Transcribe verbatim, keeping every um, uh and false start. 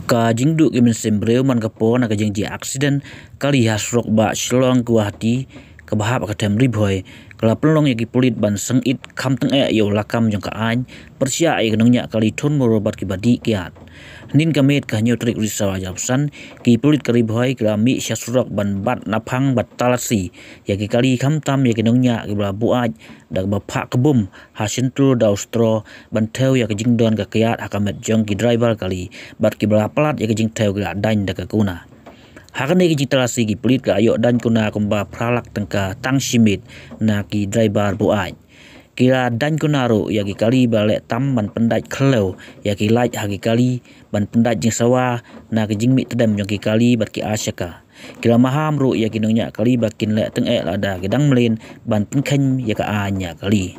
Ka jingduh ki mynsiem briew man ka por na ka jingjia aksiden kali ha surok bah Shillong Guwahati kaba hap ha ka them Ri Bhoi, ka la pynlong ïa ki pulit ban sangeh kham tyngeh ïa u lakam jong ka aiñ, pyrshah ïa ki nongñiah kali thon moro bad kiba dih kiad. Hynnin ka miet ka hynñiew tarik u Risaw ar hajar arphew san, ki pulit ka Ri Bhoi ki la mih sha surok ban bat naphang bad talasi ïa ki kali, khamtam ïa ki nongñiah kiba la buaid da kaba phah ka bum ha shyntur da u straw ban thew ïa ka jingdon ka kiad ha ka met jong ki driver kali bad kiba la palat ïa ka jingthew ki la daiñ da ka kuna. Ha kane ka jingtalasi ki pulit ki la ïoh daiñ kuna kumba phra lak tyngka tang shi miet na ki driver buaid. Ki la daiñ kuna ruh ïa ki kali ba leh tam ban pyndait khlaw ïa ki light ha ki kali, ban pyndait jingsawa na ki jingmih tdem jong ki kali bad ki aishaka. Ki la maham ruh ïa ki nongñiah kali ba kin leh tyngeh lada ki dang mlien ban pynkheiñ ïa ka aiñ ñiah kali.